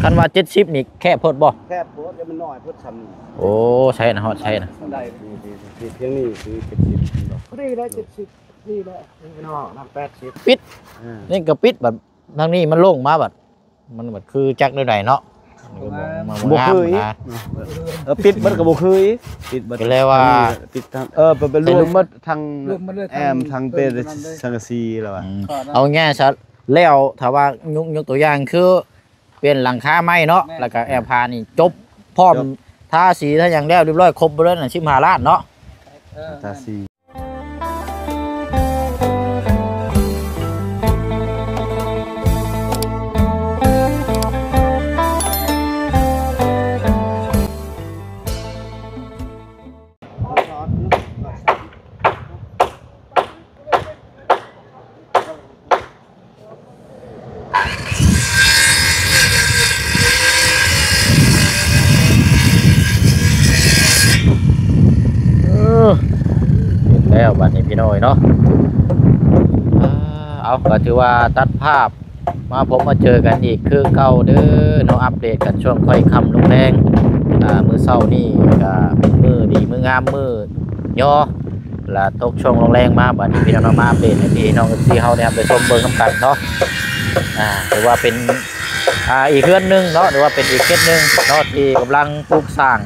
ຄັນວ່າເຈັດສິບນີ້ແຄບໂພດບໍ່? ແຄບໂພດ ແລ້ວມັນນ້ອຍໂພດຊ່ຳນີ້. ໂອ້ ໃຊ່ນະ ຮອດໃຊ່ນະ. ໄດ້ ນີ້ ນີ້ ນີ້ ພຽງນີ້ຄືເຈັດສິບ ພໍດີໄດ້ ເຈັດສິບ ນີ້ແຫຼະ ນີ້ເນາະ ນຳ ແປດສິບ ປິດ. ເອີ ນີ້ກໍປິດ ບັດທາງນີ້ມັນລົງມາ ບັດມັນ ບັດຄືຈັກແນວໃດເນາະ. ບໍ່ຄືອີກ ເອີ ປິດເບິດກໍບໍ່ຄືອີກ ປິດເບິດ ກໍແລ້ວວ່າ ປິດທັງ ເອີ ເປັນລວມໝົດທັງ ລວມໝົດເລີຍ ແອ້ມທັງ ທັງເປັນສັງກະສີແລ້ວວ່າ. ອືມ ເອົາງ່າຍຊະ ແລ້ວຖ້າວ່າຍົກ ຍົກຕົວຢ່າງຄື ປ່ຽນຫຼັງຄາໃໝ່ເນາະ ແມ່ນ ແລ້ວກໍແອບພານີ້ຈົບພ້ອມ ຈົບ ທາສີທາຫຍັງແລ້ວຮຽບຮ້ອຍ ຄົບເບິດເລີຍນະ ສິບຫ້າລ້ານເນາະ. ເອີ ທາສີ. ເອີ ເຫັນແລ້ວບັດນີ້ພີ່ນ້ອງເນາະ. ເອົາ ກໍຖືວ່າຕັດພາບ ມາພົບມາເຈີກັນອີກຄືເກົ່າເດີເນາະ ອັບເດດກັນຊ່ວງຄ່ອຍຄ່ຳລົງແລງ. ອ່າ ມື້ເຊົ້ານີ້ກະເປັນມື້ດີມື້ງາມ ມື້ຍໍ ລະຕົກຊ່ວງລົງແລງມາ ບັດນີ້ພີ່ນ້ອງເນາະ ມາອັບເດດໃຫ້ພີ່ນ້ອງເອັຟຊີເຮົາໄດ້ຮັບໄດ້ຊົມເບິ່ງນຳກັນເນາະ. ອ່າ ຖືວ່າເປັນ ອ່າ ອີກເຮືອນໜຶ່ງເນາະ ຫຼືວ່າເປັນອີກເຂດໜຶ່ງເນາະ ທີ່ກຳລັງປຸກສ້າງ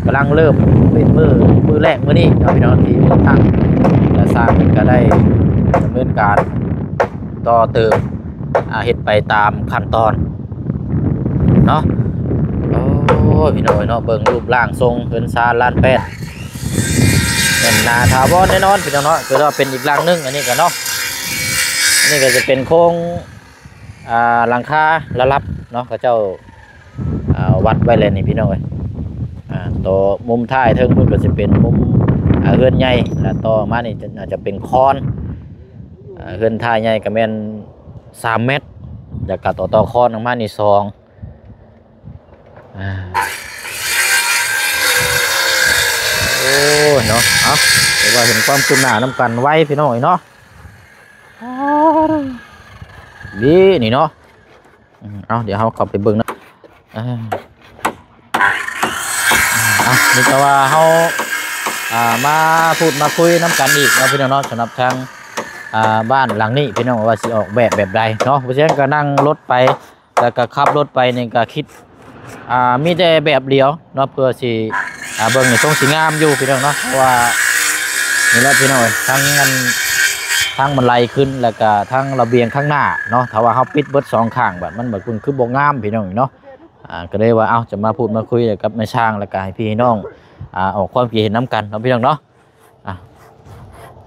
ກຳລັງເລີ່ມເປັນມື້ ມື້ແລກມື້ນີ້ເນາະ ພີ່ນ້ອງ ທີ່ເບິ່ງທາງ ແລະ ຊ່າງເພິ່ນກະໄດ້ດຳເນີນການ ຕໍ່ເຕີມ ອ່າ ເຮັດໄປຕາມຂັ້ນຕອນເນາະ. ໂອ້ຍ ພີ່ນ້ອງເອີຍເນາະ ເບິ່ງຮູບຮ່າງຊົງເຮືອນຊານລ້ານແປດ ແໜ້ນໜາຖາວອນແນ່ນອນ ພີ່ນ້ອງເນາະ. ຖືວ່າເປັນອີກຫຼັງໜຶ່ງ ອັນນີ້ກໍເນາະ ອັນນີ້ກໍຈະເປັນໂຄງ ອ່າ ຫຼັງຄາລະດັບເນາະ ເຂົາເຈົ້າ ອ່າ ວັດໄວ້ແລ້ວນີ້ພີ່ນ້ອງເອີຍ. ອ່າ ຕໍ່ມຸມທ້າຍເທິງພຸ້ນກໍຊິເປັນມຸມ ອ່າ ເຮືອນໃຫຍ່ ແລະ ຕໍ່ມານີ້ຈະ ໜ້າຈະເປັນຄອນ. ອ່າ ເຮືອນທ້າຍໃຫຍ່ກໍແມ່ນສາມແມັດ ແລ້ວກໍຕໍ່ ຕໍ່ຄອນອອກມານີ້ສອງ. ອ່າ ໂອ້ ເນາະ ເອົາ ຖືວ່າເຫັນຄວາມຄືບໜ້ານຳກັນໄວພີ່ນ້ອງເອີຍເນາະ. ດີນີ້ເນາະ. ອືມ ເອົາ ດຽວເຮົາເຂົ້າໄປເບິ່ງນຳ ອ່າ ເອົາ ມີແຕ່ວ່າເຮົາ ອ່າ ມາພູດມາຄຸຍນຳກັນອີກເນາະ ພີ່ນ້ອງເນາະ ສຳລັບທາງ ອ່າ ບ້ານຫຼັງນີ້ ພີ່ນ້ອງ ວ່າຊິອອກແບບແບບໃດເນາະ. ເພາະສະນັ້ນກໍນັ່ງລົດໄປ ແລ້ວກໍຂັບລົດໄປນີ້ກໍຄິດ ອ່າ ມີແຕ່ແບບດຽວເນາະ ເພື່ອຊິ ອ່າ ເບິ່ງນີ້ຊົງຊິງາມຢູ່ພີ່ນ້ອງເນາະ. ເພາະວ່ານີ້ແຫຼະພີ່ນ້ອງເອີຍ ທັງອັນ ທາງບັນໄດຂຶ້ນ ແລ້ວກໍທາງລະບຽງຂ້າງໜ້າເນາະ ຖ້າວ່າເຮົາປິດເບິດສອງຂ້າງ ບັດມັນ ບັດມັນຄືບໍ່ງາມພີ່ນ້ອງເນາະ. ອ່າ ກໍເລີຍວ່າ ເອົ້າ ຈະມາພູດມາຄຸຍກັບນາຍຊ່າງ ແລ້ວກໍໃຫ້ພີ່ໃຫ້ນ້ອງ ອ່າ ອອກຄວາມຄິດເຫັນນຳກັນເນາະ ພີ່ນ້ອງເນາະ. ອ່ະ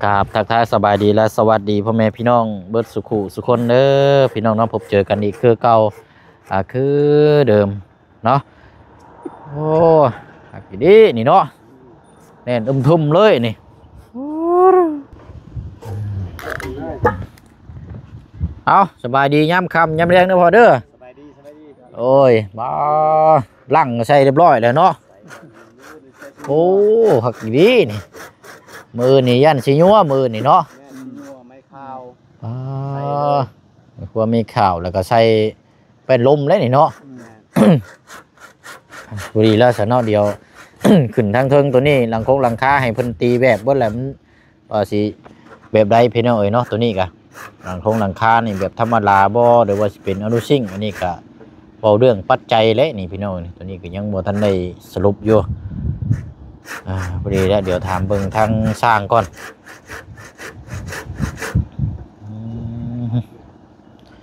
ກາບທັກທາຍສະບາຍດີ ແລະ ສະຫວັດດີພໍ່ແມ່ພີ່ນ້ອງເບິດສູ່ຄູ່ສູ່ຄົນເດີ ພີ່ນ້ອງເນາະ. ພົບເຈີກັນອີກຄືເກົ່າ ອ່າ ຄືເດີມເນາະ. ໂອ້ ຄັກອີ່ຫຼີນີ້ເນາະ ແໜ້ນອຶມທຶມເລີຍນີ້. ເອົ້າ ສະບາຍດີຍາມຄ່ຳຍາມແລງເດີພໍ່ເດີ. ສະບາຍດີ ສະບາຍດີ. ໂອ້ຍ ບາ ຫຼັ່ງໃສ່ຮຽບຮ້ອຍແລ້ວເນາະ. ໂອ້ ຄັກອີ່ຫຼີນີ້ ມື້ນີ້ຢ້ານຊິຍົວ ມື້ນີ້ເນາະ. ແມ່ນ ຊິຍົວໄມ້ຂາວ ອ່າ ໃສ່ເລີຍ ໃນຄົວມີຂາວ ແລ້ວກໍໃສ່ແປ້ນລົມແລ້ວນີ້ເນາະ. ແມ່ນ ພໍດີແລ້ວຊະເນາະ. ດຽວຂຶ້ນທາງເທິງໂຕນີ້ ຫຼັງຄົງຫຼັງຄາໃຫ້ເພິ່ນຕີແບບເບິດແລ້ວ ມັນ ວ່າຊິແບບໃດພີ່ນ້ອງເອີຍເນາະ. ໂຕນີ້ກະຫຼັງຄົງຫຼັງຄານີ້ແບບທຳມະດາບໍ່ ຫຼືວ່າຊິເປັນອະລູຊິງ ອັນນີ້ກະເວົ້າເລື່ອງປັດໄຈແຫຼະນີ້ພີ່ນ້ອງ. ໂຕນີ້ກະຍັງບໍ່ທັນໄດ້ສະຫຼຸບຢູ່. ອ່າ ພໍດີແລ້ວ ດຽວຖາມເບິ່ງທາງຊ່າງກ່ອນ. ອືມ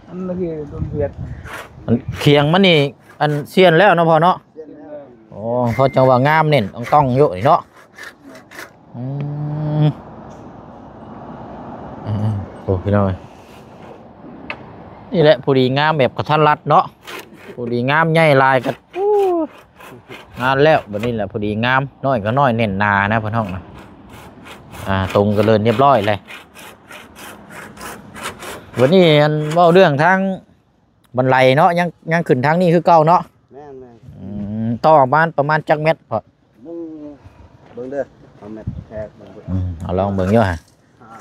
ອັນນີ້ຄືໂດນຫວຽດ ອັນຄຽງມັນນີ້ ອັນສ່ຽນແລ້ວເນາະພໍ່ເນາະ. ໂອ້ ເພາະຈັ່ງວ່າງາມເນັ້ນຕ້ອງໆຢູ່ນີ້ເນາະ. ອືມ ອືມ ໂອ້ ພີ່ນ້ອງເອີຍ ນີ້ແຫຼະ ພໍດີງາມແບບກະທັນລັດເນາະ. ພໍດີງາມ ໃຫຍ່ຫຼາຍກະ ໂອ້ ງາມແລ້ວ. ບັດນີ້ແຫຼະ ພໍດີງາມ ນ້ອຍກະນ້ອຍ ແໜ້ນໜານະ ເພິ່ນຮ້ອງນະ. ອ່າ ຕົງກະເລີນຮຽບຮ້ອຍເລີຍ. ບັດນີ້ ອັນ ເວົ້າເລື່ອງທາງ ບັນໄດເນາະ ຍັງ ຍັງຂຶ້ນທາງນີ້ຄືເກົ່າເນາະ. ແມ່ນໆ ອືມ ຕໍ່ປະມານ ປະມານຈັກແມັດພໍ່? ເບິ່ງ ເບິ່ງເດີ ເອົາແມັດແທກເບິ່ງເດີ. ອືມ ເອົາລອງເບິ່ງຢູ່ຫະ ຫ້າ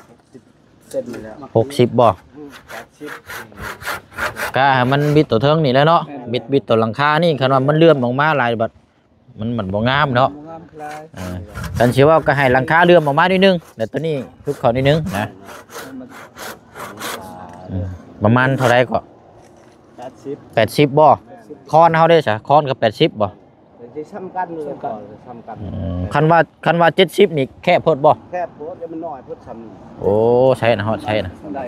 ຫົກສິບເຊັນນີ້ແຫຼະ. ຫົກສິບບໍ່? ອືມ ແປດສິບ ກະໃຫ້ມັນບິດໂຕເທິງນີ້ແຫຼະເນາະ. ແມ່ນ ບິດ ບິດຕົວຫຼັງຄານີ້ ຄັນວ່າມັນເຫຼື່ອມອອກມາຫຼາຍບັດ ມັນ ມັນບໍ່ງາມເນາະ. ບໍ່ງາມຫຼາຍ ອ່າ ຄັນຊິເວົ້າກໍໃຫ້ຫຼັງຄາເຫຼື່ອມອອກມາໜ້ອຍໜຶ່ງ ແລ້ວຕົວນີ້ທຸບເຂົ້າໜ້ອຍໜຶ່ງນະ. ອືມ ປະມານເທົ່າໃດກໍ? ແປດສິບ ແປດສິບບໍ່? ຄອນເຮົາເດ້ຊະ ຄອນກໍແປດສິບບໍ່? ຊິສ່ຳກັນເລີຍ ສ່ຳກັນ ກໍສ່ຳກັນ. ອືມ ຄັນວ່າ ຄັນວ່າເຈັດສິບນີ້ແຄບໂພດບໍ່? ແຄບໂພດ ມັນນ້ອຍໂພດສ່ຳນີ້. ໂອ້ ໃຊ່ນະ ຮອດໃຊ່ນະ ໄດ້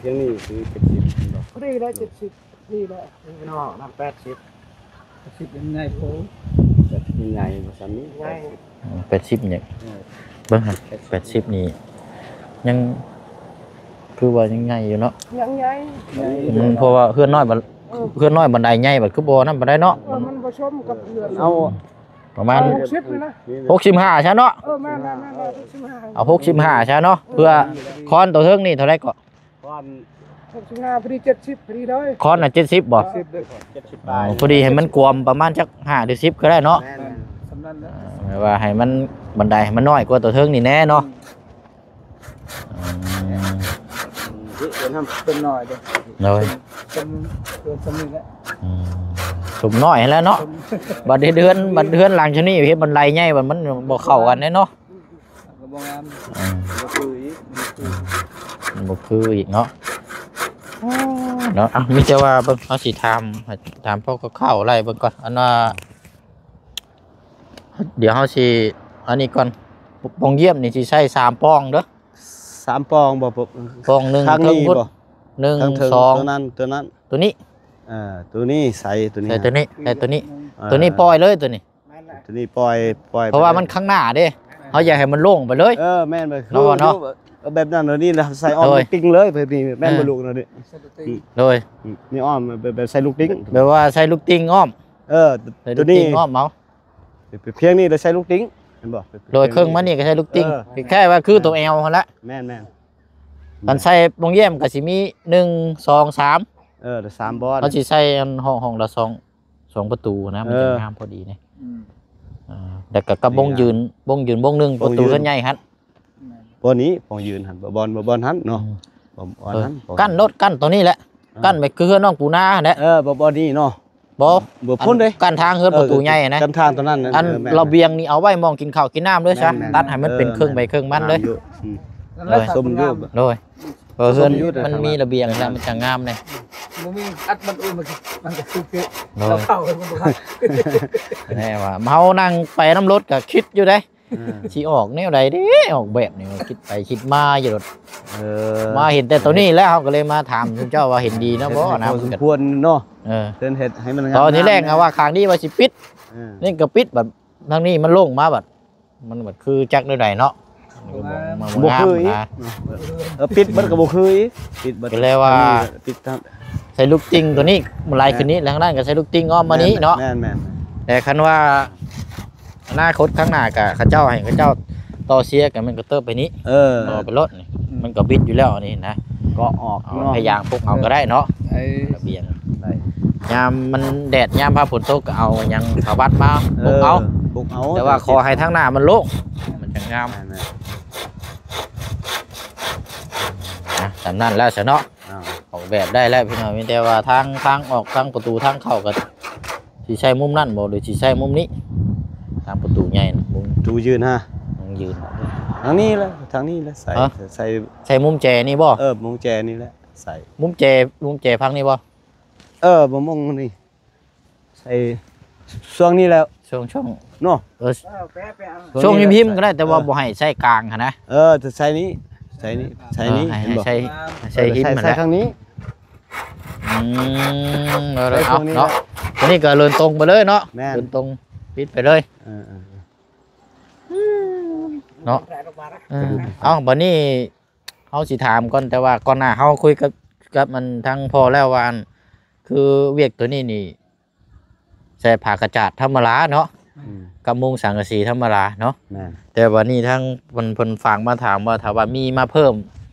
ພຽງນີ້ຄືເຈັດສິບ ພໍດີໄດ້ ເຈັດສິບ ນີ້ແຫຼະ ພີ່ນ້ອງນຳ ແປດສິບ ແປດສິບຍັງໃຫຍ່ໂພດ ແປດສິບຍັງໃຫຍ່ ສ່ຳນີ້ ໃຫຍ່ ແປດສິບ ອືມ ແປດສິບນີ້ ເອີ ເບິ່ງຫັ້ນ ແປດສິບ ແປດສິບນີ້ ຍັງ ຄືວ່າຍັງໃຫຍ່ຢູ່ເນາະ ຍັງໃຫຍ່ ໃຫຍ່ ອືມ ເພາະວ່າເຮືອນນ້ອຍບັນ ເອີ ເຮືອນນ້ອຍບັນໄດໃຫຍ່ບັດຄືບໍ່ນັ້ນປານໃດເນາະ ເອີ ມັນບໍ່ສົມກັບເຮືອນ ເອົາ ປະມານ ເອົາຫົກສິບນີ້ນະ ຫົກສິບຫ້າຊະເນາະ ເອີ ແມ່ນໆໆ ຫົກສິບຫ້າ ເອົາຫົກສິບຫ້າຊະເນາະ ເພື່ອຄອນຕົວເທິງນີ້ເທົ່າໃດເກາະ? ຄອນ ຫົກສິບຫ້າ ພໍດີ ເຈັດສິບ ພໍດີເລີຍ ຄອນນະ ເຈັດສິບບໍ່? ເຈັດສິບ ເຈັດສິບປາຍ ອໍ ພໍດີໃຫ້ມັນກວມປະມານຈັກຫ້າຫຼືສິບກໍໄດ້ເນາະ ແມ່ນໆ ສ່ຳນັ້ນແຫຼະ ເອີ ແບບວ່າໃຫ້ມັນ ບັນໄດໃຫ້ມັນນ້ອຍກວ່າຕົວເທິງນີ້ແດ່ເນາະ ອືມ ອືມ ເປັນນຳ ເປັນນ້ອຍເດ້ ໂດຍ ເປັນ ເປັນສ່ຳນີ້ແຫຼະ ອືມ ສົມນ້ອຍຫັ້ນແຫຼະເນາະ ສົມ ບັດເຮັດເຮືອນ ບັດເຮືອນຫຼັງຊະນີ້ເຮັດບັນໄດໃຫຍ່ ມັນ ມັນບໍ່ເຂົ້າກັນເດ້ເນາະ ກໍບໍ່ງາມ ອືມ ບໍ່ຄືອີກ ມັນບໍ່ຄືອີກເນາະ ເນາະ ອ່ະ ມີແຕ່ວ່າເບິ່ງ ເຮົາຊິຖາມ ຖາມພໍຄ່າວໆໄລ່ເບິ່ງກ່ອນ ອັນວ່າ ດຽວເຮົາຊິ ອັນນີ້ກ່ອນ ປ່ອງຢ້ຽມນີ້ຊິໃຊ້ສາມປ່ອງເດີ ສາມປ່ອງບໍ່? ປ່ອງໜຶ່ງ ຂ້າງນີ້ ເທິງພຸ້ນ ບໍ່? ໜຶ່ງ ທາງເທິງ ສອງ ຕົວນັ້ນ ຕົວນັ້ນ ຕົວນີ້ ເອີ ຕົວນີ້ໃສ່ ຕົວນີ້ ໃສ່ຕົວນີ້ ໃສ່ຕົວນີ້ ເອີ ຕົວນີ້ປ່ອຍເລີຍ ຕົວນີ້ ແມ່ນແຫຼະ ຕົວນີ້ປ່ອຍ ປ່ອຍ ເພາະວ່າມັນຂ້າງໜ້າເດ້ ເຮົາຢາກໃຫ້ມັນໂລ່ງໄປເລີຍ ເອີ ແມ່ນ ເນາະ ເນາະ ເອີ ແບບນັ້ນ ດຽວນີ້ລະໃສ່ອ້ອມ ໂດຍ ລູກຕິ່ງເລີຍ ແບບນີ້ແມ່ນ ເອີ ບໍ່ ລູກ ດຽວນີ້ ອືມ ໂດຍ ອືມ ນີ້ອ້ອມແບບ ແບບໃສ່ລູກຕິ່ງ ແບບວ່າໃສ່ລູກຕິ່ງອ້ອມ ເອີ ໃສ່ລູກຕິ່ງອ້ອມເອົາ ຕົວນີ້ ພຽງນີ້ລະໃສ່ລູກຕິ່ງ ເຫັນບໍ່? ໂດຍ ເຄິ່ງມານີ້ກໍໃສ່ລູກຕິ່ງ ເອີ ຄ້າຍໆວ່າຄືຕົວແອວຫັ້ນລະ ແມ່ນໆ ຄັນໃສ່ປ່ອງຢ້ຽມກໍຊິມີ ໜຶ່ງ ສອງ ສາມ ເອີ ລະສາມບ່ອນ ເຮົາຊິໃສ່ອັນຫ້ອງ ຫ້ອງລະສອງ ສອງປະຕູນະ ມັນ ເອີ ຈະງາມພໍດີນີ້ ອືມ ອ່າ ແລ້ວກໍກັບວົງຢືນ ວົງຢືນວົງໜຶ່ງ ວົງຢືນ ປະຕູເຮືອນໃຫຍ່ຫັ້ນ ແມ່ນ ບ່ອນນີ້ ປ່ອງຢືນຫັ້ນ ບ່ອນ ບ່ອນຫັ້ນເນາະ ອືມ ບ່ອນ ບ່ອນ ເອີ ຫັ້ນ ກັ້ນໂລດ ກັ້ນຕົວນີ້ແຫຼະ ເອີ ກັ້ນໄປຄືເຮືອນນ້ອງປູນາຫັ້ນແຫຼະ ເອີ ບ່ອນ ບ່ອນນີ້ເນາະ ບໍ່ ບໍ່ພຸ້ນເດ້ ກັ້ນທາງເຮືອນປະຕູໃຫຍ່ຫັ້ນນະ ເອີ ກັ້ນທາງຕົວນັ້ນ ອັນ ເອີ ແມ່ນໆ ລະບຽງນີ້ເອົາໄວ້ໝ່ອງກິນເຂົ້າກິນນ້ຳເລີຍຊະ ແມ່ນໆ ຕັດໃຫ້ມັນເປັນ ເອີ ເຄີງໃບເຄິ່ງມັນເລີຍ ງາມຢູ່ ອືມ ໂດຍ ສົມຢູ່ ໂດຍ ເອີ ເຮືອນມັນມີລະບຽງແລ້ວ ມັນຈະງາມແດ່ ບໍ່ມີອັດມັນ ໂອ້ຍ ມັນ ມັນກໍຄື ໂດຍ ເຂົ້າມັນບໍ່ຄັກ ແນ່ວ່າເຮົານັ່ງໄປນຳລົດກໍຄິດຢູ່ເດ້ ເອີ ຊິອອກແນວໃດເດ້ ອອກແບບນີ້ ຄິດໄປຄິດມາຢູ່ໂລດ ເອີ ມາເຫັນແຕ່ໂຕນີ້ແລ້ວ ເຮົາກໍເລີຍມາຖາມຊຸມເຈົ້າວ່າເຫັນດີນຳບໍ່ນະ ພໍສົມຄວນເນາະ ເອີ ເພິ່ນເຮັດໃຫ້ມັນງາມ ຕອນທີແລກ ເນາະ ວ່າຂ້າງນີ້ວ່າຊິປິດ ເອີ ນີ້ກໍປິດ ບັດທາງນີ້ມັນໂລ່ງມາ ບັດ ມັນ ມັນຄືຈັກແນວໃດເນາະ ບໍ່ງາມ ບໍ່ຄືອີກ ເອີ ປິດມັນກໍບໍ່ຄືອີກ ປິດບັດ ກໍເລີຍວ່າ ປິດທາງ ໃສ່ລູກຕິ່ງໂຕນີ້ ມັນໄຫຼຂຶ້ນນີ້ ແມ່ນ ແລ້ວທາງນັ້ນກໍໃສ່ລູກຕິ່ງອ້ອມມານີ້ເນາະ ແມ່ນໆ ແຕ່ຄັນວ່າ ອະນາຄົດຂ້າງໜ້າກະ ເຂົາເຈົ້າໃຫ້ເຂົາເຈົ້າຕໍ່ເສຍກະແມ່ນກະເຕີບໄປນີ້ ເອີ ຕໍ່ໄປໂລດນີ້ ອືມ ມັນກະບິດຢູ່ແລ້ວອັນນີ້ນະ ກໍອອກ ເອົາ ເນາະ ພະຍາຍາມປົກເອົາກະໄດ້ເນາະ ໄດ້ ລະບຽງ ໄດ້ ຍາມມັນແດດ ຍາມຟ້າຝົນຕົກກະເອົາຫຍັງຜ້າບັດມາ ເອີ ປົກເອົາ ປົກເອົາ ແຕ່ວ່າຂໍໃຫ້ທາງໜ້າມັນໂລ່ງ ມັນຈັ່ງງາມ ແມ່ນໆ ອ່ະ ສ່ຳນັ້ນແລ້ວຊະເນາະ ອ່າ ອອກແບບໄດ້ແລ້ວພີ່ນ້ອງ ມີແຕ່ວ່າທາງ ທາງອອກ ທາງປະຕູທາງເຂົ້າກໍ ຊິໃຊ້ມຸມນັ້ນບໍ່ ຫຼືຊິໃຊ້ມຸມນີ້ ທາງປະຕູໃຫຍ່ນະ ມຸມ ປະຕູຢືນຫະ ມຸມຢືນ ທາງນີ້ແຫຼະ ທາງນີ້ແຫຼະ ໃສ່ ຮະ ໃສ່ ໃສ່ມຸມແຈນີ້ບໍ່ ເອີ ມຸມແຈນີ້ແຫຼະ ໃສ່ ມຸມແຈ ມຸມແຈຝັ່ງນີ້ບໍ່ ເອີ ມຸມນີ້ ໃສ່ຊ່ວງນີ້ແລ້ວ ຊ່ວງ ຊ່ວງ ເນາະ ເອີ ເອີ ແປະ ແປະເອົາ ຊ່ວງ ຊ່ວງ ນີ້ແຫຼະ ຫິມໆກໍໄດ້ ແຕ່ວ່າ ເອີ ບໍ່ໃຫ້ໃສ່ກາງຫັ້ນນະ ເອີ ຈະໃສ່ນີ້ ໃສ່ນີ້ ໃສ່ນີ້ ເອີ ໃຫ້ ເຫັນບໍ່ ໃສ່ ໃສ່ຫິມ ເອີ ຫັ້ນແຫຼະ ໃສ່ທາງນີ້ ອືມ ເອີ ເອົາເນາະ ໂຕນີ້ກໍເດີນຕົງໄປເລີຍເນາະ ແມ່ນ ເດີນຕົງປິດໄປເລີຍ ເອີ ເອີ ເນາະ ເອີ ເອົ້າ ບັດນີ້ເຮົາຊິຖາມກ່ອນ ແຕ່ວ່າກ່ອນໜ້າເຮົາຄຸຍກັບ ກັບອັນທາງພໍ່ແລ້ວວ່າ ອັນ ຄືວຽກໂຕນີ້ນີ້ ໃສ່ຜ້າກະຈາດທຳມະດາເນາະ ອືມ ກັບມຸງສັງກະສີທຳມະດາເນາະ ແມ່ນ ແຕ່ວ່ານີ້ທາງເພິ່ນ ເພິ່ນຝາກມາຖາມວ່າ ຖ້າວ່າມີມາເພີ່ມ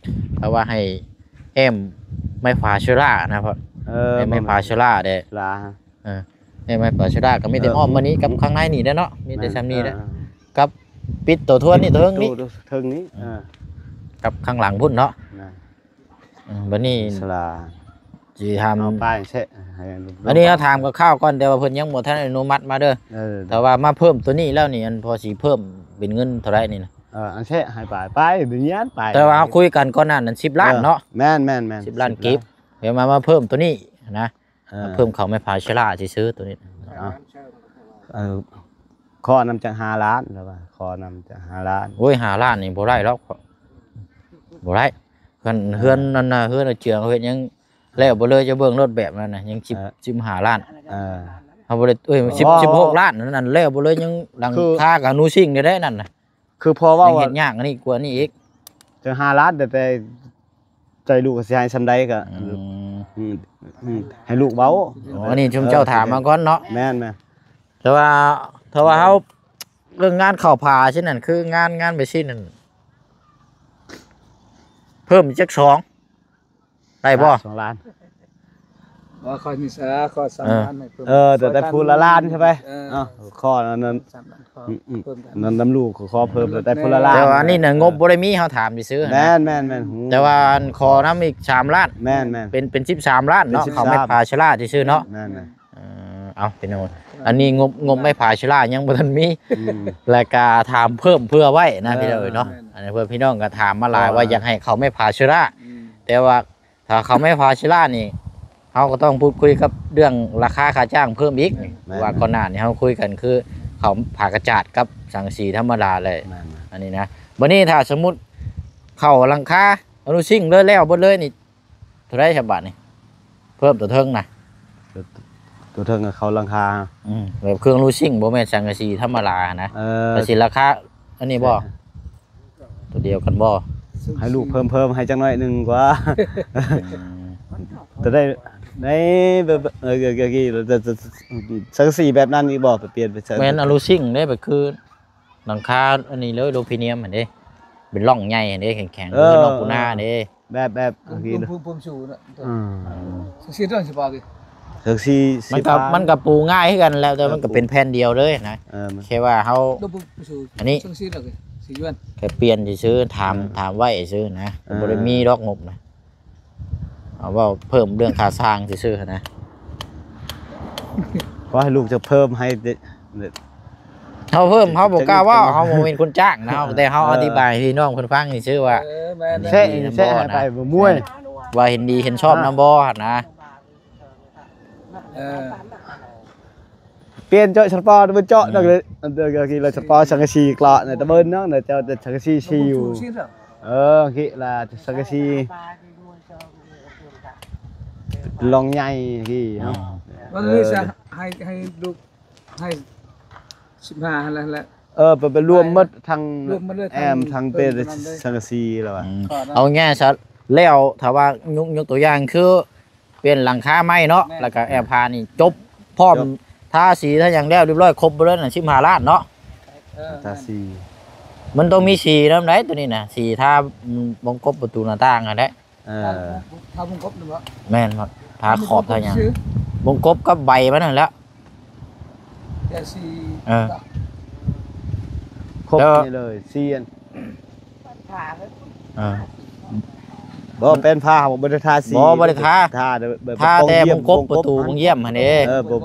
ຖ້າວ່າໃຫ້ແອ້ມໄມ້ຝາເຊື້ອລານະ ເອີ ແອ້ມໄມ້ຝາເຊື້ອລາເດ້ ລາ ເອີ ແອ້ມໄມ້ຝາເຊື້ອລາ ກໍມີແຕ່ ເອີ ອ້ອມມານີ້ກັບ ອືມ ຂ້າງໃນນີ້ແຫຼະເນາະ ມີແຕ່ ແມ່ນ ຊ່ຳນີ້ແຫຼະ ເອີ ກັບປິດໂຕທວນນີ້ ໂຕເທິງນີ້ ໂຕເທິງນີ້ ເອີ ກັບຂ້າງຫຼັງພຸ້ນເນາະ ແມ່ນ ອືມ ບັດນີ້ສາລາ ຊິຖາມ ເອົາໄປແຊະໃຫ້ ອັນນີ້ເຮົາຖາມຄາວໆກ່ອນ ແຕ່ວ່າເພິ່ນຍັງບໍ່ທັນອະນຸມັດມາເດີ. ເອີ ຖ້າວ່າມາເພີ່ມໂຕນີ້ແລ້ວນີ້ ອັນພໍຊິເພີ່ມເປັນເງິນເທົ່າໃດນີ້ນະ? ເອີ ອັນແຊະໃຫ້ໄປ ໄປ ເປັນຫຍັງໄປ ແຕ່ວ່າເຮົາຄຸຍກັນກ່ອນໜ້ານັ້ນ ສິບລ້ານເນາະ. ເອີ ແມ່ນໆໆ ສິບລ້ານກີບ ດຽວມາ ມາເພີ່ມໂຕນີ້ນະ. ເອີ ເພີ່ມເຂົ້າໄມ້ຜາເຊລາຊື່ໆ ໂຕນີ້. ເອີ ເອີ ຂໍນຳຈັກຫ້າລ້ານ ລະວ່າ ຂໍນຳຈັກຫ້າລ້ານ. ໂອ້ຍ ຫ້າລ້ານນີ້ບໍ່ໄດ້ດອກ ບໍ່ໄດ້. ຄັນເຮືອນນັ້ນນະ ເຮືອນເອົາເຈືອງເຮັດຫຍັງແລ້ວບໍ່ເລີຍ ຈະເບິ່ງລົດແບບນັ້ນນະ ຍັງສິບ ເອີ ສິບຫ້າລ້ານ. ເອີ ເຮົາບໍ່ໄດ້ ເອີຍ ສິບ ສິບຫົກລ້ານນັ້ນ ແລ້ວບໍ່ເລີຍ ຍັງຫຼັງຄາກະນູຊິງໄດ້ນັ້ນນະ. ຄືພໍເວົ້າ ຍັງເຮັດຍາກອັນນີ້ກວ່ານີ້ອີກ. ຈັກຫ້າລ້ານ ແຕ່ ແຕ່ ໃຈລູກກໍຊິໃຫ້ສ່ຳໃດກໍ ອືມ ອືມ ອືມ ໃຫ້ລູກເວົ້າ. ອໍ ອັນນີ້ຊຸມເຈົ້າຖາມມາກ່ອນເນາະ. ແມ່ນໆ ແຕ່ວ່າ ຖ້າວ່າເຮົາ ເລື່ອງງານເຂົ້າຜາຊີ້ນັ້ນ ຄືງານ ງານແບບຊີ້ນັ້ນ ເພີ່ມອີກຈັກສອງ ໄດ້ບໍ່? ສອງລ້ານ ບໍ່ ຂ້ອຍນີ້ສາ ຂໍສາມ ເອີ ລ້ານໃຫ້ເພີ່ມ. ເອີ ແຕ່ ແຕ່ຜູ້ລະລ້ານໃຊ່ໄໝ? ເອີ ເອົາ ຂໍນັ້ນ ສາມລ້ານ ຂໍ ອືມ ເພີ່ມກັນ ນັ້ນນຳລູກ ຂໍເພີ່ມ ແຕ່ຜູ້ລະລ້ານ. ແຕ່ວ່າອັນນີ້ນະ ງົບບໍ່ໄດ້ມີ ເຮົາຖາມຊື່ໆ. ແມ່ນໆໆ ແຕ່ວ່າອັນຂໍນຳອີກສາມລ້ານ. ແມ່ນໆ ເປັນ ເປັນສິບສາມລ້ານເນາະ ເປັນສິບສາມ ເຂົ້າໄມ້ຜາເຊລາຊື່ໆເນາະ. ແມ່ນໆ ເອີ ເອົາ ພີ່ນ້ອງ ອັນນີ້ງົບ ງົບໄມ້ຜາເຊລາຍັງບໍ່ທັນມີ. ອືມ ແລ້ວກະຖາມເພີ່ມເພື່ອໄວ້ນະ ເອີ ພີ່ນ້ອງເອີຍເນາະ. ແມ່ນໆ ອັນນີ້ເພື່ອພີ່ນ້ອງກໍຖາມມາຫຼາຍ ເອີ ວ່າຢາກໃຫ້ເຂົ້າໄມ້ຜາເຊລາ. ອືມ ແຕ່ວ່າ ຖ້າເຂົ້າໄມ້ຜາເຊລານີ້ ເຮົາກໍຕ້ອງພູດຄຸຍກັບເລື່ອງລາຄາຄ່າຈ້າງເພີ່ມອີກ. ແມ່ນໆ ວ່າກ່ອນໜ້ານີ້ເຮົາຄຸຍກັນຄືເຂົ້າຜາກະຈາດກັບສັງກະສີທຳມະດາແຫຼະ. ແມ່ນໆ ອັນນີ້ນະ ບັດນີ້ຖ້າສົມມຸດເຂົ້າຫຼັງຄາອະນຸຊິງເລີຍ ແລ້ວເບິດເລີຍນີ້ ເທົ່າໃດສະບາດນີ້? ເພີ່ມຕົວເທິງນະ ຕົວ ຕົວເທິງເຂົ້າຫຼັງຄາ. ອືມ ແບບເຄື່ອງອະນຸຊິງ ບໍ່ແມ່ນສັງກະສີທຳມະດານະ. ເອີ ກໍຊິລາຄາອັນນີ້ບໍ່? ຕົວດຽວກັນບໍ່? ໃຫ້ລູກເພີ່ມ ເພີ່ມໃຫ້ຈັກໜ້ອຍໜຶ່ງກວ່າ. ອືມ ຈະໄດ້ ໄດ້ ເອີ ສັງກະສີແບບນັ້ນອີກບໍ່? ໄປປ່ຽນໄປໃສ່ ແມ່ນອະລູຊິງເດ້ ໄປຄືຫຼັງຄາອັນນີ້ເລີຍ ໂລພີນຽມຫັ້ນເດ້ ເປັນຮ່ອງໃຫຍ່ຫັ້ນເດ້ ແຂງໆ. ເອີ ຄືນອກປູນາເດ້ ແບບ ແບບ ພູມ ພູມ ພູມ ພູມສູງນະ. ອືມ ເອີ ສັງກະສີຕ້ອງຊິປາກ ສັງກະສີ ມັນກໍ ມັນກໍປູງ່າຍຄືກັນແຫຼະ ແຕ່ມັນກໍເປັນແຜ່ນດຽວເລີຍນະ. ເອີ ແຄ່ວ່າເຮົາ ອັນນີ້ ແຄ່ປ່ຽນຊື່ໆ ຖາມ ເອີ ຖາມໄວ້ຊື່ໆນະ. ເອີ ບໍ່ໄດ້ມີດອກງົບນະ ເອົາເວົ້າເພີ່ມເລື່ອງຄ່າສ້າງຊື່ໆນະ. ຂໍໃຫ້ລູກຈະເພີ່ມໃຫ້ເດ້ ເຮົາເພີ່ມ ເຮົາບໍ່ກ້າເວົ້າ ເຮົາບໍ່ແມ່ນຄົນຈ້າງນະ. ເຮົາ ເອີ ແຕ່ເຮົາ ເອີ ອະທິບາຍໃຫ້ພີ່ນ້ອງເພິ່ນຟັງຊື່ໆວ່າ ເອີ ແມ່ນ ເຫັນດີນຳບໍ່ນະ ວ່າເຫັນດີເຫັນຊອບນຳບໍ່ຫັ້ນນະ. ເອີ ປ່ຽນເຈາະສະປອ ເບິ່ງເຈາະ ອືມ ດອກເລີຍ ອັນເດີກະກີລະສະປອ ສັງກະສີກະເນາະ ແຕ່ເບິ່ງເນາະ ແຕ່ເຈົ້າແຕ່ສັງກະສີຊິຢູ່. ເອີ ກີລະສັງກະສີລອງໃຫຍ່ກີເນາະ. ອືມ ວ່າເລີຍ ເອີ ຊະ ໃຫ້ ໃຫ້ລູກ ໃຫ້ສິບຫ້າຫັ້ນແຫຼະ ເອີ ໄປ ໄປລວມໝົດທັງ ລວມໝົດເລີຍ ແອ້ມທັງເປັນ ສັງກະສີແລ້ວວ່າ. ອືມ ເອົາງ່າຍຊະ ແລ້ວຖ້າວ່າຍົກ ຍົກຕົວຢ່າງຄື ປ່ຽນຫຼັງຄາໃໝ່ເນາະ ແມ່ນ ແລ້ວກໍແອ້ມຜານີ້ຈົບພ້ອມ ຈົບ ທາສີທາຫຍັງແລ້ວຮຽບຮ້ອຍ ຄົບເບິດເລີຍນະ ສິບຫ້າລ້ານເນາະ. ເອີ ທາສີ ມັນຕ້ອງມີສີນຳໃດ໋ ໂຕນີ້ນະ ສີທາ ອືມ ວົງກົບປະຕູໜ້າຕ່າງຫັ້ນແຫຼະ. ເອີ ທາວົງກົບນຳບໍ່? ແມ່ນ ທາຂອບທາຫຍັງ ວົງກົບກັບໃບມັນຫັ້ນແຫຼະ. ເອີ ຄົບນີ້ເລີຍ ສີ່ອັນ. ເອີ ບໍ່ ແປ້ນຝາບໍ່ໄດ້ທາສີ ບໍ່ ບໍ່ໄດ້ທາ ທາແຕ່ວົງກົບປະຕູວົງຢ້ຽມຫັ້ນເດ້. ເອີ ວົງ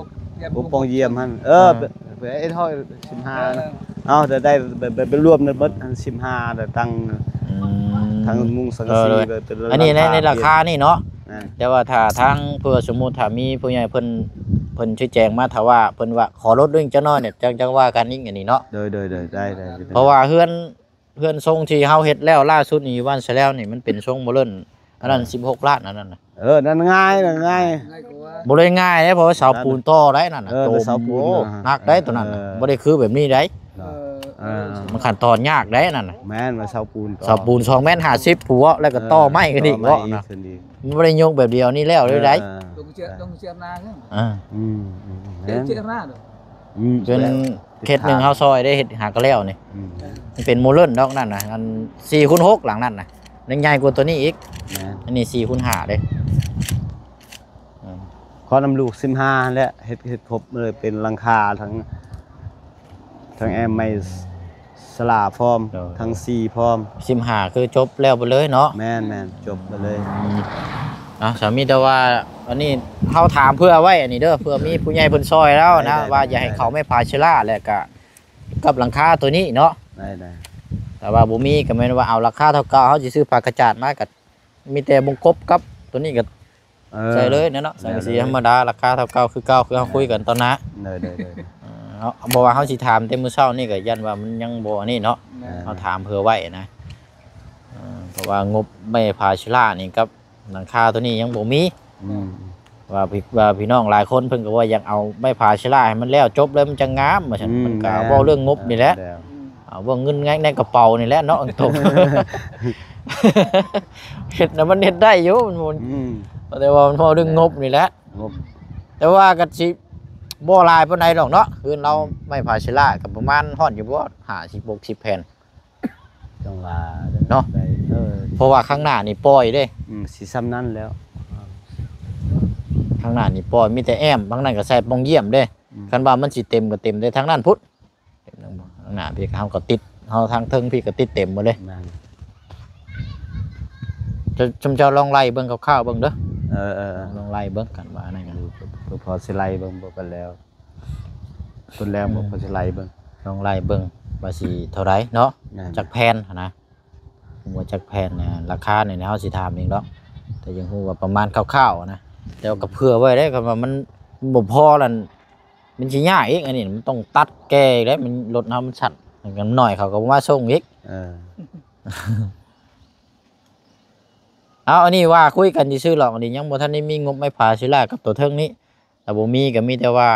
ວົງປ່ອງຢ້ຽມຫັ້ນ ເອີ ເອີ ເຮັດຮ້ອຍສິບຫ້າ ເອົາ ໄດ້ ໄດ້ໄປລວມກັນໝົດ ສິບຫ້າ ໄດ້ຕັ້ງ ອືມ ທັງມຸງສັງກະສີ ເອີ ເປັນ ອັນນີ້ໃນ ໃນລາຄານີ້ເນາະ. ແມ່ນ ແຕ່ວ່າຖ້າທາງ ເພື່ອສົມມຸດຖ້າມີຜູ້ໃຫຍ່ເພິ່ນ ເພິ່ນຊີ້ແຈງມາ ຖ້າວ່າເພິ່ນວ່າຂໍລົດລົງຈັກໜ້ອຍນີ້ ຈັ່ງ ຈັ່ງວ່າກັນອີກ ອັນນີ້ເນາະ. ໂດຍ ໂດຍ ໂດຍ ໄດ້ ໄດ້ ເພາະວ່າເຮືອນ ເຮືອນຊົງທີ່ເຮົາເຮັດແລ້ວລ່າສຸດນີ້ ຢູ່ບ້ານສະແລ້ວນີ້ ມັນເປັນຊົງໂມເດີນ ອັນນັ້ນ ເອີ ສິບຫົກລ້ານ ອັນນັ້ນນະ. ເອີ ນັ້ນງ່າຍ ນັ້ນງ່າຍ ງ່າຍກວ່າ ບໍ່ໄດ້ງ່າຍເດ້ ເພາະວ່າເສົາປູນຕໍ່ໄດ້ນັ້ນນະ. ເອີ ໂຕ ເສົາປູນ ໂອ້ ໜັກໄດ້ໂຕນັ້ນນະ. ເອີ ບໍ່ໄດ້ຄືແບບນີ້ໄດ໋. ເອີ ເອີ ມັນຂັ້ນຕອນຍາກໄດ໋ນັ້ນນະ. ແມ່ນວ່າເສົາປູນຕໍ່ ເສົາປູນສອງແມັດຫ້າສິບພຸ້ນ ແລ້ວກໍຕໍ່ໄມ້ກັນອີກເນາະ. ເອີ ຕໍ່ໄມ້ອີກ ມັນບໍ່ໄດ້ຍົກແບບດຽວນີ້ແລ້ວເລີຍໄດ໋. ເອີ ລົງເຈຍ ລົງເຈຍນາເນາະ. ອ່າ ອືມ ອືມ ເຈຍນາເນາະ. ອືມ ເປັນເຂດໜຶ່ງເຮົາຊ່ອຍໄດ້ເຮັດຫາກະແລ້ວນີ້. ອືມ ມັນເປັນໂມເດີນດອກນັ້ນນະ ອັນສີ່ຄູນຫົກຫຼັງນັ້ນນະ ຍັງໃຫຍ່ກວ່າໂຕນີ້ອີກ. ແມ່ນ ອັນນີ້ສີ່ຄູນຫ້າເດ້. ອືມ ຂໍນຳລູກສິບຫ້າຫັ້ນແຫຼະ ເຮັດ ເຮັດຄົບເລີຍ ເປັນຫຼັງຄາທັງ ທັງແອ້ມໄມ້ສະຫຼາພ້ອມ ໂດຍ ທັງສີພ້ອມ. ສິບຫ້າຄືຈົບແລ້ວໄປເລີຍເນາະ. ແມ່ນໆ ຈົບໄປເລີຍ. ອືມ ເນາະ ສາມີ ແຕ່ວ່າອັນນີ້ເຮົາຖາມເພື່ອໄວ້ອັນນີ້ເດີ ເພື່ອມີຜູ້ໃຫຍ່ເພິ່ນຊ່ອຍແລ້ວນະ ໄດ້ໆ ວ່າຢາກໃຫ້ເຂົ້າໄມ້ຜາເຊລາ ແລ້ວກະກັບຫຼັງຄາໂຕນີ້ເນາະ ໄດ້ໆ ແຕ່ວ່າບໍ່ມີກໍແມ່ນວ່າເອົາລາຄາເທົ່າເກົ່າ ເຮົາຊິຊື້ຜ້າກະຈາດມາກໍມີແຕ່ວົງກົບກັບໂຕນີ້ກໍ ເອີ ໃສ່ເລີຍເນາະ ສັງກະສີ ແມ່ນເລີຍ ທຳມະດາ ລາຄາເທົ່າເກົ່າຄືເກົ່າ ຄືເຮົາຄຸຍກັນຕອນໜ້າ ໂດຍໆ ເອີ ເນາະ ເພາະວ່າເຮົາຊິຖາມແຕ່ມື້ເຊົ້ານີ້ກໍຢ້ານວ່າມັນຍັງບໍ່ອັນນີ້ເນາະ ແມ່ນ ເຮົາຖາມເພື່ອໄວ້ນະ ເອີ ເພາະວ່າງົບໄມ້ຜາເຊລານີ້ກັບ ຫຼັງຄາໂຕນີ້ຍັງບໍ່ມີ ອືມ ວ່າພີ່ ວ່າພີ່ນ້ອງຫຼາຍຄົນເພິ່ນກໍວ່າຢາກເອົາໄມ້ຜາເຊລາໃຫ້ມັນແລ້ວຈົບເລີຍ ມັນຈະງາມວ່າຊັ້ນ ອືມ ເພິ່ນກໍ ແມ່ນ ເວົ້າເລື່ອງງົບນີ້ແຫຼະ ແລ້ວ ອືມ ເອົາເບິ່ງເງິນໃນ ໃນກະເປົານີ້ແຫຼະເນາະ ຕົງ ເຮັດນະ ມັນເຮັດໄດ້ຢູ່ ມັນ ອືມ ແຕ່ວ່າມັນເວົ້າເລື່ອງງົບນີ້ແຫຼະ ງົບ ແຕ່ວ່າກໍຊິບໍ່ຫຼາຍປານໃດດອກເນາະ ເຮືອນລາວ ອືມ ໄມ້ຜາເຊລາກໍປະມານຮອດຢູ່ບໍ່ ຫ້າສິບ ຫົກສິບແຜ່ນ ຈັ່ງວ່າເນາະ ໄດ້ ເອີ ເພາະວ່າຂ້າງໜ້ານີ້ປ່ອຍເດ້ ອືມ ຊິຊ່ຳນັ້ນແລ້ວ ຂ້າງໜ້ານີ້ປ່ອຍ ມີແຕ່ແອ້ມ ທາງນັ້ນກໍໃສ່ປ່ອງຢ້ຽມເດ້ ອືມ ຄັນວ່າມັນຊິເຕັມກໍເຕັມແຕ່ທາງນັ້ນພຸ້ນ ເຕັມທາງໜ້າພີ້ ເຮົາກໍຕິດ ເຮົາທາງເທິງພີ້ກໍຕິດເຕັມໝົດເລີຍ ແມ່ນ ຈະ ຊຸມເຈົ້າລອງໄລ່ເບິ່ງຄ່າວໆເບິ່ງເດີ ເອີໆໆ ລອງໄລ່ເບິ່ງກັນວ່ານັ້ນກໍ ເອີ ພໍຊິໄລ່ເບິ່ງບໍ່ກັນແລ້ວ ເພິ່ນແລ້ວບໍ່ ອືມ ເພິ່ນຊິໄລ່ເບິ່ງ ລອງໄລ່ເບິ່ງວ່າຊິເທົ່າໃດເນາະ ແມ່ນ ຈັກແຜ່ນຫັ້ນນະ ບໍ່ຈັກແຜ່ນນະ ລາຄານີ້ເຮົາຊິຖາມເອງດອກ ແຕ່ຍັງຮູ້ວ່າປະມານຄ່າວໆນະ ແຕ່ວ່າກໍເຜື່ອໄວ້ໄດ້ ຄັນວ່າມັນບໍ່ພໍນັ້ນ ມັນຊິຍາກອີກ ອັນນີ້ມັນຕ້ອງຕັດແກ່ອີກແລ້ວ ມັນ ລົດເຮົາມັນສັ້ນ ຫາກໜ້ອຍເຂົາກໍບໍ່ມາສົ່ງອີກ ເອີ ເອົາ ອັນນີ້ວ່າຄຸຍກັນຊື່ໆດອກ ອັນນີ້ຍັງບໍ່ທັນໄດ້ມີງົບໄມ້ຜາເຊລາກັບຕົວເທິງນີ້ ຖ້າບໍ່ມີກໍມີແຕ່ວ່າ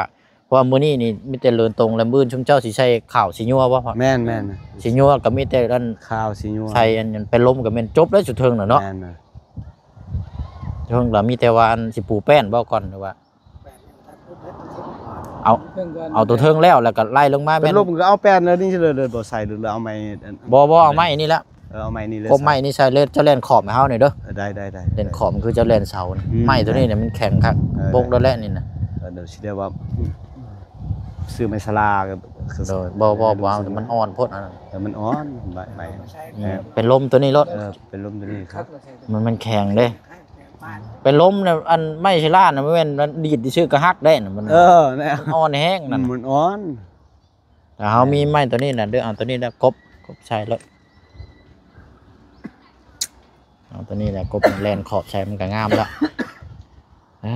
ເພາະວ່າມື້ນີ້ນີ້ມີແຕ່ເດີນຕົງ ແລະມື້ອື່ນຊຸມເຈົ້າຊິໃສ່ຂາວສີຍົວບໍ່ພໍ່? ແມ່ນໆ ສີຍົວກໍມີແຕ່ອັນຂາວສີຍົວ ໃສ່ອັນ ອັນໄປລົມກໍແມ່ນຈົບແລ້ວສຸດເທິງນະເນາະ ແມ່ນ ເທິງລະມີແຕ່ວ່າອັນຊິປູແປ້ນບໍ່ກ່ອນ ຫຼືວ່າ ເອົາ ເອົາຕົວເທິງແລ້ວ ແລ້ວກໍໄລ່ລົງມາ ແມ່ນ ເປັນລົມກໍເອົາແປ້ນແລ້ວນີ້ເລີຍ ບໍ່ໃສ່ ຫຼືເອົາໄມ້ ບໍ່ ບໍ່ ເອົາໄມ້ນີ້ແຫຼະ ເອີ ເອົາໄມ້ນີ້ເລີຍ ກົບໄມ້ນີ້ໃສ່ເລີຍ ເຈົ້າແລ່ນຂອບໃຫ້ເຮົານີ້ເດີ ເອີ ໄດ້ໆໆ ແລ່ນຂອບມັນຄືເຈົ້າແລ່ນເສົານີ້ ອືມ ໄມ້ຕົວນີ້ນີ້ມັນແຂງຄັກ ເອີ ປົກແລ້ວແຫຼະນີ້ນະ ເອີ ເດີ ຊິໄດ້ວ່າ ຊື້ໄມ້ສະລາກໍ ໂດຍ ບໍ່ ບໍ່ ບໍ່ເອົາ ມັນອ່ອນໂພດອັນນັ້ນ ເອີ ມັນອ່ອນ ໄມ້ ໄມ້ ອືມ ເອີ ເປັນລົມຕົວນີ້ໂລດ ເອີ ເປັນລົມຕົວນີ້ຄັກ ມັນ ມັນແຂງເດ້ ເປັນລົມນະ ອັນໄມ້ເຊລານະ ບໍ່ແມ່ນດີດຊື່ໆກໍຫັກໄດ້ນະ ມັນ ເອີ ນະ ມັນອ່ອນແຮງນັ້ນ ມັນອ່ອນ ແຕ່ເຮົາມີໄມ້ຕົວນີ້ນະ ເດີ ເອົາຕົວນີ້ນະ ກົບ ກົບໃສ່ໂລດ ເອົາຕົວນີ້ແຫຼະ ກົບແລ່ນຂອບໃສ່ ມັນກໍງາມແລ້ວ ອ່າ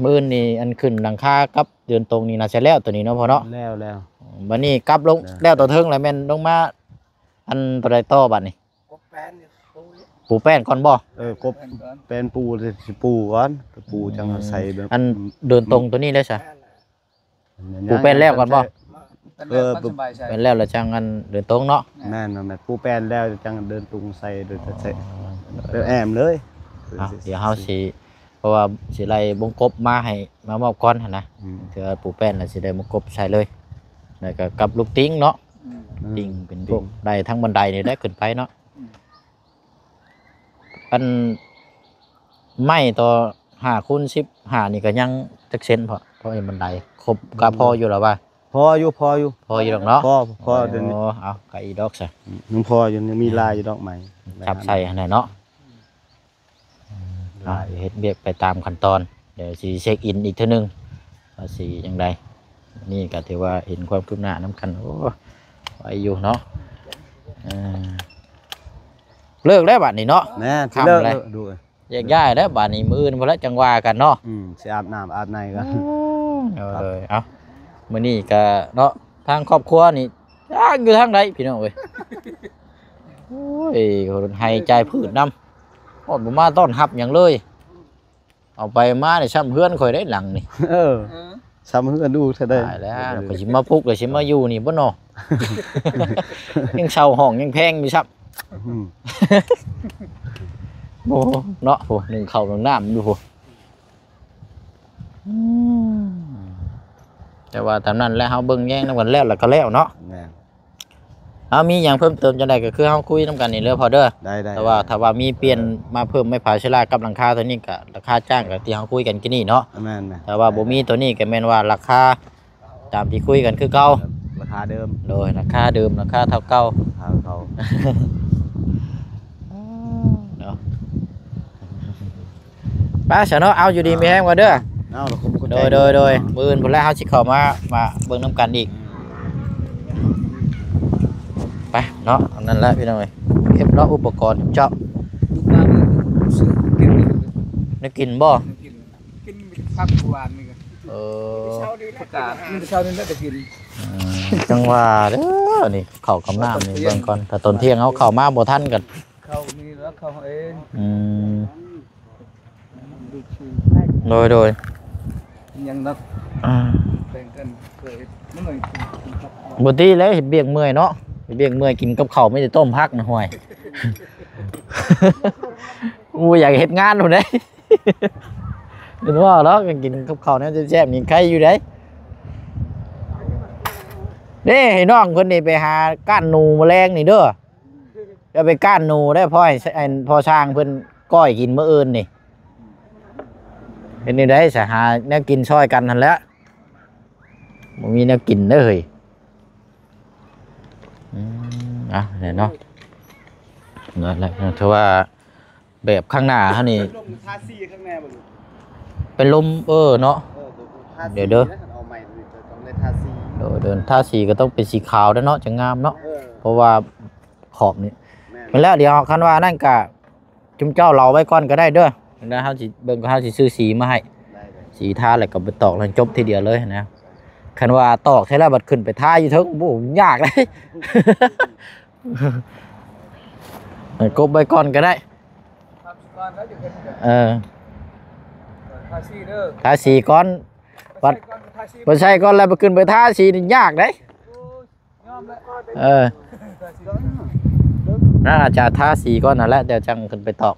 ມື້ອື່ນນີ້ ອັນຂຶ້ນຫຼັງຄາກັບເດີນຕົງນີ້ ໜ້າຈະແລ້ວຕົວນີ້ເນາະພໍ່ເນາະ ແລ້ວ ແລ້ວ ບັດນີ້ກັບລົງ ແລ້ວ ແລ້ວຕົວເທິງແລ້ວ ແມ່ນລົງມາ ອັນຕົວໃດຕໍ່ບັດນີ້? ປູແປ້ນກ່ອນບໍ່? ເອີ ກົບແປ້ນກ່ອນ ແປ້ນປູ ຊິປູກ່ອນ ປູຈັ່ງເອົາໃສ່ແບບ ອືມ ອັນເດີນຕົງຕົວນີ້ເດ້ຊະ ແມ່ນ ປູແປ້ນແລ້ວກ່ອນບໍ່? ເອີ ປູແປ້ນແລ້ວລະຈັ່ງອັນເດີນຕົງເນາະ ແມ່ນ ແມ່ນ ປູແປ້ນແລ້ວຈັ່ງເດີນຕົງໃສ່ ໂດຍ ອໍ ໃສ່ແບບແອ້ມເລີຍ ເອົາ ດຽວເຮົາຊິ ເພາະວ່າຊິໄລ່ວົງກົບມາໃຫ້ ມາມອບກ່ອນຫັ້ນນະ ອືມ ເທື່ອປູແປ້ນແລ້ວຊິໄດ້ວົງກົບໃສ່ເລີຍ ແລ້ວກໍກັບລູກຕິ່ງເນາະ ອືມ ຕິ່ງເປັນພວກ ຕິ່ງ ໄດ້ທັງບັນໄດນີ້ແຫຼະຂຶ້ນໄປເນາະ ອືມ ອັນໄມ້ຕໍ່ຫ້າຄູນສິບຫ້ານີ້ກໍຍັງຈັກເຊັນພໍ? ພໍເຫັນບັນໄດຄົບກໍພໍຢູ່ລະວ່າ ພໍຢູ່ ພໍຢູ່ ພໍຢູ່ດອກເນາະ ພໍ ພໍ ອໍ ດຽວນີ້ ເອົາ ກໍອີດອກຊະ ອືມ ຍັງພໍຢູ່ ຍັງມີຫຼາຍຢູ່ດອກໄມ້ ຈັບໃສ່ຫັ້ນແຫຼະເນາະ ອືມ ເອົາ ເຮັດວຽກໄປຕາມຂັ້ນຕອນ ດຽວຊິເຊັກອິນອີກເທື່ອໜຶ່ງ ວ່າຊິຈັ່ງໃດ ນີ້ກໍຖືວ່າເຫັນຄວາມຄືບໜ້ານຳກັນ ໂອ້ ໄວຢູ່ເນາະ ເອີ ເລີກແລ້ວບັດນີ້ເນາະ ແມ່ນ ຄ່ຳແລ້ວ ເລີກ ແຍກຍ້າຍແລ້ວບາດນີ້ ມື້ອື່ນພຸ້ນລະຈັ່ງວ່າກັນເນາະ ອືມ ຊິອາບນ້ຳອາບໃນກັນ ເອີ ເອົາ ມື້ນີ້ກະເນາະ ທາງຄອບຄົວນີ້ຈັກຢູ່ທາງໃດພີ່ນ້ອງເອີຍ ໂອ້ຍ ໃຫ້ຈ່າຍພືດນຳ ຮອດບໍ່ມາຕ້ອນຮັບຫຍັງເລີຍ ເອົາໄປມານີ້ຊ່ຳເຮືອນຂ້ອຍໄດ໋ຫຼັງນີ້ ເອີ ເອີ ຊ່ຳເຮືອນດູເທື່ອໃດ ຕາຍແລ້ວ ຂ້ອຍຊິມາປຸກ ແລ້ວຊິມາຢູ່ນີ້ບໍ່ເນາະ ຍັງເຊົ່າຫ້ອງຍັງແພງຢູ່ຊ້ຳ ອືມ ໂອ້ ເນາະ ໂອ້ ໜຶ້ງເຂົ້າໜຶ້ງນ້ຳຢູ່ ອືມ ແຕ່ວ່າຕາມນັ້ນແຫຼະ ເຮົາເບິ່ງແຍງນຳກັນແລ້ວ ແລ້ວກໍແລ້ວເນາະ ແມ່ນ ເຮົາມີຫຍັງເພີ່ມເຕີມຈັ່ງໃດກໍຄືເຮົາຄຸຍນຳກັນນີ້ເດີພໍ່ເດີ ໄດ້ໆ ແຕ່ວ່າຖ້າວ່າມີປ່ຽນ ເອີ ມາເພີ່ມໄມ້ຜາເຊລາກັບຫຼັງຄາຕົວນີ້ກໍລາຄາຈ້າງກໍທີ່ເຮົາຄຸຍກັນກີ້ນີ້ເນາະ ແມ່ນໆ ແຕ່ວ່າບໍ່ມີຕົວນີ້ກໍແມ່ນວ່າລາຄາ ຕາມທີ່ຄຸຍກັນຄືເກົ່າ ລາຄາເດີມ ໂດຍ ລາຄາເດີມ ລາຄາເທົ່າເກົ່າ ລາຄາເກົ່າ ເນາະ ໂ ໄປຊະເນາະ ເອົາ ຢູ່ດີມີແຮງກ່ອນເດີ. ເອົາ ລະຄົມເຂົ້າໃຈ ໂດຍ ໂດຍ ໂດຍ ມື້ອື່ນພຸ້ນແຫຼະ ເຮົາຊິເຂົ້າມາ ມາເບິ່ງນຳກັນອີກ. ໄປເນາະ ອັນນັ້ນແຫຼະພີ່ນ້ອງເອີຍ ເກັບເນາະ ອຸປະກອນເຈົ້າ. ລູກມາເບິ່ງ ຊື້ກິນ ແນວກິນບໍ່? ແນວກິນ ກິນຜັກວານນີ້ກໍ ເອີ ຜັກກາດ ມື້ເຊົ້ານີ້ແຫຼະໄດ້ກິນ. ອືມ ຈັ່ງວ່າເດີ ນີ້ເຂົ້າກັບນ້ຳນີ້ເບິ່ງກ່ອນ ຖ້າຕອນທ່ຽງເຮົາເຂົ້າມາບໍ່ທັນກໍ ເຂົ້ານີ້ແລ້ວເຂົ້າເອງ. ອືມ ໂດຍ ໂດຍ ຍັງນັກ ອ່າ ແບ່ງກັນ ເຄີຍເຮັດ ມັນໜ້ອຍກິນ ບໍ່ຕິແລ້ວ ເຮັດວຽກເມື່ອຍເນາະ ເຮັດວຽກເມື່ອຍ ກິນກັບເຂົ້າມີແຕ່ຕົ້ມຜັກນະ ຫ້ວຍ ບໍ່ຢາກເຮັດງານພຸ້ນເດ້. ເຫັນວ່າເນາະ ກິນກັບເຂົ້າແນວແຊບໆນີ້ໄຄຢູ່ເດ້. ເດ້ ໃຫ້ນ້ອງເພິ່ນນີ້ໄປຫາກ້ານໜູມື້ແລງນີ້ເດີ. ຢ່າໄປກ້ານໜູໄດ້ ພໍ່ໃຫ້ ອັນ ພໍ່ຊ່າງເພິ່ນກ້ອຍກິນມື້ອື່ນນີ້. ເຮັດແນວໃດສະ ຫາແນວກິນຊ່ອຍກັນຫັ້ນແຫຼະ ບໍ່ມີແນວກິນເດ້ເຮີ້ຍ. ອືມ ເອົາແຫຼະເນາະ ນັ້ນແຫຼະ ຖືວ່າແບບຂ້າງໜ້າເຮົານີ້ ລົມທາສີຂ້າງໃນບໍ່ ເປັນລົມ ເອີເນາະ. ເອີ ເດີ ເດີ ເອົາໃໝ່ ຕ້ອງໄດ້ທາສີ ໂດຍ ເດີ ທາສີກໍຕ້ອງເປັນສີຂາວເດ້ເນາະ ຈັ່ງງາມເນາະ ເອີ ເພາະວ່າຂອບນີ້ ແມ່ນ ແມ່ນແລ້ວ ດຽວຄັນວ່ານັ້ນກະ ຈຸມເຈົ້າເລົ່າໄວ້ກ່ອນກໍໄດ້ເດີ ແລ້ວເຮົາຊິເບິ່ງ ເຮົາຊິຊື້ສີມາໃຫ້ ໄດ້ໆ ສີທາແລ້ວກໍໄປຕອກ ແລ້ວຈົບທີດຽວເລີຍນະ. ຄັນວ່າຕອກແທ້ແລ້ວບັດຂຶ້ນໄປທາຢູ່ເທິງ ໂອ້ ຍາກເດ້. ໃຫ້ກົບໄວ້ກ່ອນກໍໄດ້ ເອີ ທາສີເດີ ທາສີກ່ອນ ບັດ ທາສີ ໄປໃສ່ກ່ອນ ແລ້ວໄປຂຶ້ນໄປທາສີນີ້ຍາກເດ້. ໂອ້ຍ ຍອມແລ້ວ ເອີ ທາສີ ນະ ອາດຈະທາສີກ່ອນຫັ້ນແຫຼະ ດຽວຈັ່ງຂຶ້ນໄປຕອກ.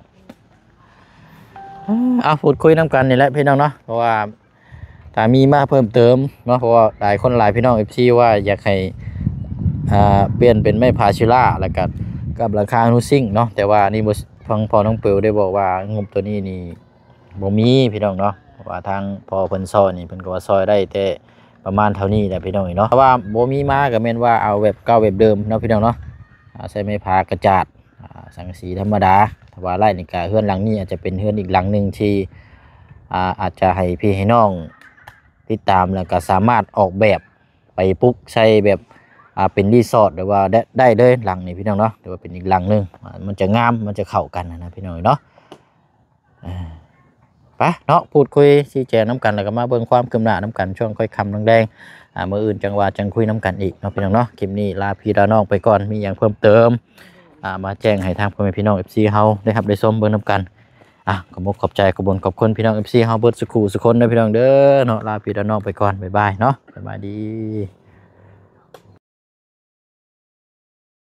ເອົາ ເອົາ ພູດຄຸຍນຳກັນນີ້ແຫຼະພີ່ນ້ອງເນາະ ເພາະວ່າຖ້າມີມາເພີ່ມເຕີມເນາະ ເພາະວ່າຫຼາຍຄົນຫຼາຍພີ່ນ້ອງ ເອັຟຊີ ວ່າຢາກໃຫ້ ອ່າ ປ່ຽນເປັນໄມ້ຜາຊິລາ ແລ້ວກະກັບຫຼັງຄາອະນຸຊິງເນາະ ແຕ່ວ່ານີ້ບໍ່ ທາງພໍ່ນ້ອງເປີວໄດ້ບອກວ່າງົບໂຕນີ້ນີ້ ບໍ່ມີພີ່ນ້ອງເນາະ ເພາະວ່າທາງພໍ່ເພິ່ນຊ່ອຍນີ້ ເພິ່ນກໍວ່າຊ່ອຍໄດ້ແຕ່ປະມານເທົ່ານີ້ແຫຼະພີ່ນ້ອງເນາະ. ຖ້າວ່າບໍ່ມີມາກໍແມ່ນວ່າເອົາແບບເກົ່າແບບເດີມເນາະພີ່ນ້ອງເນາະ ອາ ໃຊ້ໄມ້ຜາກະຈາດ ອາ ສັງກະສີທຳມະດາ. ຖ້າວ່າໄລ່ນີ້ກໍເຮືອນຫຼັງນີ້ອາດຈະເປັນເຮືອນອີກຫຼັງໜຶ່ງທີ່ ອາ ອາດຈະໃຫ້ພີ່ໃຫ້ນ້ອງຕິດຕາມ ແລ້ວກໍສາມາດອອກແບບໄປປຸກໃສ່ແບບ ອາ ເປັນຣີສອດ ຫຼືວ່າໄດ້ ໄດ້ເລີຍຫຼັງນີ້ພີ່ນ້ອງເນາະ ຖືວ່າເປັນອີກຫຼັງໜຶ່ງ ອາ ມັນຈະງາມ ມັນຈະເຂົ້າກັນນະພີ່ນ້ອງເນາະ. ເອີ ໄປເນາະ ພູດຄຸຍຊີ້ແຈງນຳກັນ ແລ້ວກໍມາເບິ່ງຄວາມຄືບໜ້ານຳກັນ ຊ່ວງຄ່ອຍຄ່ຳແລງໆ ອາ ມື້ອື່ນຈັ່ງວ່າຈັ່ງຄຸຍນຳກັນອີກເນາະພີ່ນ້ອງເນາະ. ຄລິບນີ້ລາພີ່ລານ້ອງໄປກ່ອນ ມີຫຍັງເພີ່ມເຕີມ ອາ ມາແຈ້ງໃຫ້ທາງພໍ່ແມ່ພີ່ນ້ອງ ເອັຟຊີ ເຮົາໄດ້ຮັບໄດ້ຊົມເບິ່ງນຳກັນ. ອາ ກໍມຸກຂອບໃຈ ຂອບບຸນຂອບຄຸນພີ່ນ້ອງ ເອັຟຊີ ເຮົາເບິດສຸຂູສຸຄົນເດີພີ່ນ້ອງເດີເນາະ. ລາພີ່ລານ້ອງໄປກ່ອນ ບາຍບາຍເນາະ ສະບາຍດີ.